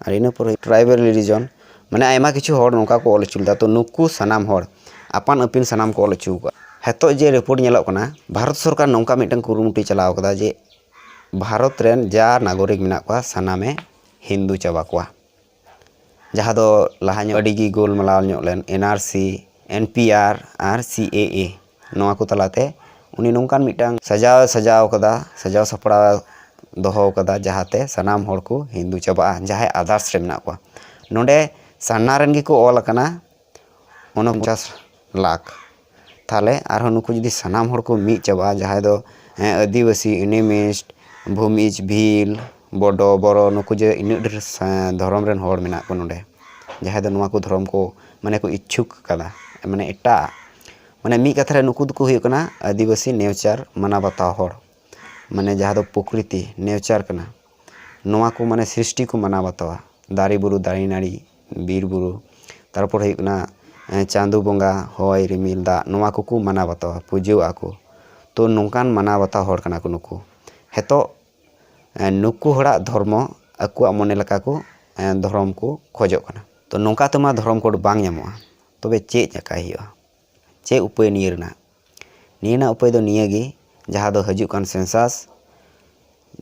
ᱟᱨ ᱤᱱᱟᱹ ᱯᱚᱨᱮ ᱴᱨᱟᱭᱵᱮᱞ ᱨᱤᱞᱤᱡᱚᱱ, ᱢᱟᱱᱮ ᱟᱭᱢᱟ ᱠᱤᱪᱷᱩ ᱦᱚᱲ ᱱᱚᱝᱠᱟ ᱠᱚ ᱚᱞ ᱦᱚᱪᱚ ᱞᱮᱫᱟ᱾ ᱛᱚ ᱱᱩᱠᱩ ᱥᱟᱱᱟᱢ ᱦᱚᱲ ᱟᱯᱟᱱ ᱟᱹᱯᱤᱱ ᱥᱟᱱᱟᱢ ᱠᱚ ᱚᱞ ᱦᱚᱪᱚ ᱟᱠᱟᱫᱼᱟ᱾ ᱱᱤᱛᱚᱜ ᱡᱮ ᱨᱤᱯᱳᱨᱴ ᱧᱮᱞᱚᱜ ᱠᱟᱱᱟ, ᱵᱷᱟᱨᱚᱛ ᱥᱚᱨᱠᱟᱨ ᱱᱚᱝᱠᱟ ᱢᱤᱫᱴᱟᱝ ᱠᱩᱨᱩᱢᱩᱴᱩᱭ ᱪᱟᱞᱟᱣ ᱠᱟᱫᱟ ᱡᱮ ᱵᱷᱟᱨᱚᱛ ᱨᱮᱱ ᱡᱟ ᱱᱟᱜᱚᱨᱤᱠ ᱢᱮᱱᱟᱜ ᱠᱚᱣᱟ ᱥᱟᱱᱟᱢᱮ ᱦᱤᱱᱫᱩ ᱪᱟᱵᱟ ᱠᱚᱣᱟ᱾ ᱡᱟᱦᱟᱸ ᱫᱚ ᱞᱟᱦᱟ ᱧᱚᱜ ᱟᱹᱰᱤ ᱜᱮ ᱜᱳᱞᱢᱟᱞᱟᱣ ᱧᱚᱜ ᱞᱮᱱ, ᱮᱱ ᱟᱨ ᱥᱤ, ᱮᱱ ᱯᱤ ᱟᱨ ᱟᱨ ᱥᱤ ᱮ ᱮ, ᱱᱚᱣᱟ ᱠᱚ ᱛᱟᱞᱟᱛᱮ ᱩᱱᱤ ᱱᱚᱝᱠᱟᱱ ᱢᱤᱫᱴᱟᱝ ᱥᱟᱡᱟᱣ ᱥᱟᱡᱟᱣ ᱠᱟᱫᱟ, ᱥᱟᱡᱟᱣ ᱥᱟᱯᱲᱟᱣ ᱫᱚᱦᱚ ᱠᱟᱫᱟ, ᱡᱟᱦᱟᱸᱛᱮ ᱥᱟᱱᱟᱢ ᱦᱚᱲ ᱠᱚ ᱦᱤᱱᱫᱩ ᱪᱟᱵᱟᱜᱼᱟ, ᱡᱟᱦᱟᱸᱭ ᱟᱫᱟᱨᱥ ᱨᱮ ᱢᱮᱱᱟᱜ ᱠᱚᱣᱟ᱾ ᱱᱚᱰᱮ ᱥᱟᱨᱱᱟ ᱨᱮᱱ ᱜᱮᱠᱚ ᱚᱞ ᱟᱠᱟᱱᱟ ᱩᱱᱚᱯᱚᱧᱪᱟᱥ ᱞᱟᱠᱷ᱾ ᱛᱟᱦᱚᱞᱮ ᱟᱨᱦᱚᱸ ᱱᱩᱠᱩ ᱡᱩᱫᱤ ᱥᱟᱱᱟᱢ ᱦᱚᱲ ᱠᱚ ᱢᱤᱫ ᱪᱟᱵᱟᱜᱼᱟ, ᱡᱟᱦᱟᱸᱭ ᱫᱚ, ᱦᱮᱸ, ᱟᱹᱫᱤᱵᱟᱹᱥᱤ, ᱮᱱᱤᱢᱤᱥᱴ, ᱵᱷᱩᱢᱤᱡᱽ, ᱵᱷᱤᱞ, ᱵᱚᱰᱚ, ᱵᱚᱨᱚ, ᱱᱩᱠᱩ ᱡᱮ ᱤᱱᱟᱹᱜ ᱰᱷᱮᱨ ᱥᱟ-, ᱫᱷᱚᱨᱚᱢ ᱨᱮᱱ ᱦᱚᱲ ᱢᱮᱱᱟᱜ ᱠᱚ ᱱᱚᱰᱮ, ᱡᱟᱦᱟᱸᱭ ᱫᱚ ᱱᱚᱣᱟ ᱠᱚ ᱫᱷᱚᱨᱚᱢ ᱠᱚ, ᱢᱟᱱᱮ, ᱠᱚ ᱤᱪᱪᱷᱩᱠ ᱠᱟᱫᱟ, ᱢᱟᱱᱮ, ᱮᱴᱟᱜ, ᱢᱟᱱᱮ, ᱢᱤᱫ ᱠᱟᱛᱷᱟ ᱨᱮ ᱱᱩᱠᱩ ᱫᱚᱠᱚ ᱦᱩᱭᱩᱜ ᱠᱟᱱᱟ ᱟᱹᱫᱤᱵᱟᱹᱥᱤ ᱱᱮᱣᱪᱟᱨ ᱢᱟᱱᱟᱣ ᱵᱟᱛᱟᱣ ᱦᱚᱲ, ᱢᱟᱱᱮ, ᱡᱟᱦᱟᱸ ᱫᱚ ᱯᱨᱚᱠᱨᱤᱛᱤ ᱱᱮᱣᱪᱟᱨ ᱠᱟᱱᱟ, ᱱᱚᱣᱟ ᱠᱚ, ᱢᱟᱱᱮ, ᱥᱨᱤᱥᱴᱤ ᱠᱚ ᱢᱟᱱᱟᱣ ᱵᱟᱛᱟᱣᱟ, ᱫᱟᱨᱮ ᱵᱩᱨᱩ, ᱫᱟᱨᱮ ᱱᱟᱹᱲᱤ, ᱵᱤᱨ ᱵᱩᱨᱩ, ᱛᱟᱨᱯᱚᱨ ᱦᱩᱭᱩᱜ ᱠᱟᱱᱟ, ᱮᱸ, ᱪᱟᱸᱫᱳ ᱵᱚᱸᱜᱟ, ᱦᱚᱭ, ᱨᱤᱢᱤᱞ, ᱫᱟᱜ, ᱱᱚᱣᱟ ᱠᱚᱠᱚ ᱢᱟᱱᱟᱣ ᱵᱟᱛᱟᱣᱟ, ᱯᱩᱡᱟᱹᱣᱟᱜᱼᱟ ᱠᱚ᱾ ᱛᱚ, ᱱᱚᱝᱠᱟᱱ ᱢᱟᱱᱟᱣ ᱵᱟᱛᱟᱣ ᱦᱚᱲ ᱠᱟᱱᱟ ᱠᱚ ᱱᱩᱠᱩ᱾ ᱦᱮᱛᱚᱜ, ᱮᱸ, ᱱᱩᱠᱩ ᱦᱚᱲᱟᱜ ᱫᱷᱚᱨᱢᱚ ᱟᱠᱚᱣᱟᱜ ᱢᱚᱱᱮ ᱞᱮᱠᱟ ᱠᱚ, ᱮᱸ, ᱫᱷᱚᱨᱚᱢ ᱠᱚ ᱠᱷᱚᱡᱚᱜ ᱠᱟᱱᱟ᱾ ᱛᱚ, ᱱᱚᱝᱠᱟ ᱛᱮᱢᱟ ᱫᱷᱚᱨᱚᱢ ᱠᱳᱰ ᱵᱟᱝ ᱧᱟᱢᱚᱜᱼᱟ᱾ ᱛᱚᱵᱮ ᱪᱮᱫ ᱪᱟᱠᱟᱭ ᱦᱩᱭᱩᱜᱼᱟ? ᱪᱮᱫ ᱩᱯᱟᱹᱭ ᱱᱤᱭᱟᱹ ᱨᱮᱱᱟᱜ? ᱱᱤᱭᱟᱹ ᱨᱮᱱᱟᱜ ᱩᱯᱟᱹᱭ ᱫᱚ ᱱᱤᱭᱟᱹ ᱜᱮ, ᱡᱟᱦᱟᱸ ᱫᱚ ᱦᱤᱡᱩᱜ ᱠᱟᱱ ᱥᱮᱱᱥᱟᱥ,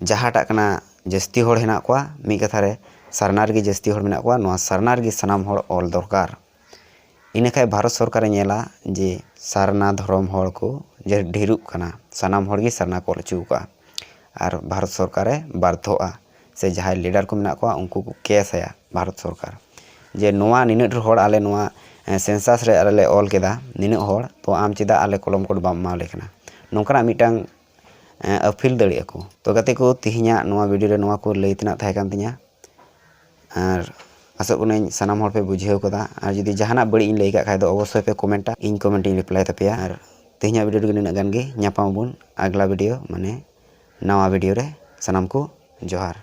ᱡᱟᱦᱟᱸᱴᱟᱜ ᱠᱟᱱᱟ ᱡᱟᱹᱥᱛᱤ ᱦᱚᱲ ᱦᱮᱱᱟᱜ ᱠᱚᱣᱟ, ᱢᱤᱫ ᱠᱟᱛᱷᱟ ᱨᱮ ᱥᱟᱨᱱᱟ ᱨᱮᱜᱮ ᱡᱟᱹᱥᱛᱤ ᱦᱚᱲ ᱢᱮᱱᱟᱜ ᱠᱚᱣᱟ, ᱱᱚᱣᱟ ᱥᱟᱨᱱᱟ ᱨᱮᱜᱮ ᱥᱟᱱᱟᱢ ᱦᱚᱲ ᱚᱞ ᱫᱚᱨᱠᱟᱨ᱾ ᱤᱱᱟᱹ ᱠᱷᱟᱱ ᱵᱷᱟᱨᱚᱛ ᱥᱚᱨᱠᱟᱨᱮ ᱧᱮᱞᱟ ᱡᱮ ᱥᱟᱨᱱᱟ ᱫᱷᱚᱨᱚᱢ ᱦᱚᱲ ᱠᱚ ᱡᱮ ᱰᱷᱮᱨᱚᱜ ᱠᱟᱱᱟ, ᱥᱟᱱᱟᱢ ᱦᱚᱲ ᱜᱮ ᱥᱟᱨᱱᱟ ᱠᱚ ᱚᱞ ᱦᱚᱪᱚ ᱟᱠᱟᱫᱼᱟ᱾ ᱟᱨ ᱵᱷᱟᱨᱚᱛ ᱥᱚᱨᱠᱟᱨᱮ ᱵᱟᱫᱽᱫᱷᱚᱜᱼᱟ, ᱥᱮ ᱡᱟᱦᱟᱸᱭ ᱞᱤᱰᱟᱨ ᱠᱚ ᱢᱮᱱᱟᱜ ᱠᱚᱣᱟ, ᱩᱱᱠᱩ ᱠᱚ ᱠᱮᱥ ᱟᱭᱟ ᱵᱷᱟᱨᱚᱛ ᱥᱚᱨᱠᱟᱨ, ᱡᱮ ᱱᱚᱣᱟ ᱱᱤᱱᱟᱹᱜ ᱰᱷᱮᱨ ᱦᱚᱲ ᱟᱞᱮ ᱱᱚᱣᱟ, ᱮ, ᱥᱮᱱᱥᱟᱥ ᱨᱮ ᱟᱞᱮ ᱞᱮ ᱚᱞ ᱠᱮᱫᱟ, ᱱᱤᱱᱟᱹᱜ ᱦᱚᱲ, ᱛᱚ ᱟᱢ ᱪᱮᱫᱟᱜ ᱟᱞᱮ ᱠᱚᱞᱚᱢ ᱠᱳᱰ ᱵᱟᱢ ᱮᱢᱟᱣᱟᱞᱮ ᱠᱟᱱᱟ? ᱱᱚᱝᱠᱟᱱᱟᱜ ᱢᱤᱫᱴᱟᱝ, ᱮ, ᱟᱹᱯᱤᱞ ᱫᱟᱲᱮᱭᱟᱜᱼᱟ ᱠᱚ᱾ ᱛᱚ ᱜᱟᱛᱮ ᱠᱚ, ᱛᱮᱦᱮᱧᱟᱜ ᱱᱚᱣᱟ ᱵᱷᱤᱰᱤᱭᱳ ᱨᱮ ᱱᱚᱣᱟ ᱠᱚ ᱞᱟᱹᱭ ᱛᱮᱱᱟᱜ ᱛᱟᱦᱮᱸ ᱠᱟᱱ ᱛᱤᱧᱟᱹ᱾ ᱟᱨ ᱟᱥᱚᱜ ᱠᱟᱹᱱᱟᱹᱧ ᱥᱟᱱᱟᱢ ᱦᱚᱲ ᱯᱮ ᱵᱩᱡᱷᱟᱹᱣ ᱠᱟᱫᱟ᱾ ᱟᱨ ᱡᱩᱫᱤ ᱡᱟᱦᱟᱱᱟᱜ ᱵᱟᱹᱲᱤᱡ ᱤᱧ ᱞᱟᱹᱭ ᱠᱟᱜ ᱠᱷᱟᱡ ᱫᱚ ᱚᱵᱚᱥᱥᱳᱭ ᱯᱮ ᱠᱚᱢᱮᱱᱴᱟ, ᱤᱧ ᱠᱚᱢᱮᱱᱴ ᱤᱧ ᱨᱤᱯᱞᱟᱭ ᱛᱟᱯᱮᱭᱟ᱾ ᱟᱨ ᱛᱮᱦᱮᱧᱟᱜ ᱵᱷᱤᱰᱤᱭᱳ ᱨᱮᱜᱮ ᱱᱤᱱᱟᱹᱜ ᱜᱟᱱ ᱜᱮ᱾ ᱧᱟᱯᱟᱢ ᱟᱵᱚᱱ ᱟᱜᱽᱞᱟ ᱵᱷᱤᱰᱤᱭᱳ ᱨᱮ᱾ ᱥᱟᱱᱟᱢ ᱠᱚ ᱡᱚᱦᱟᱨ᱾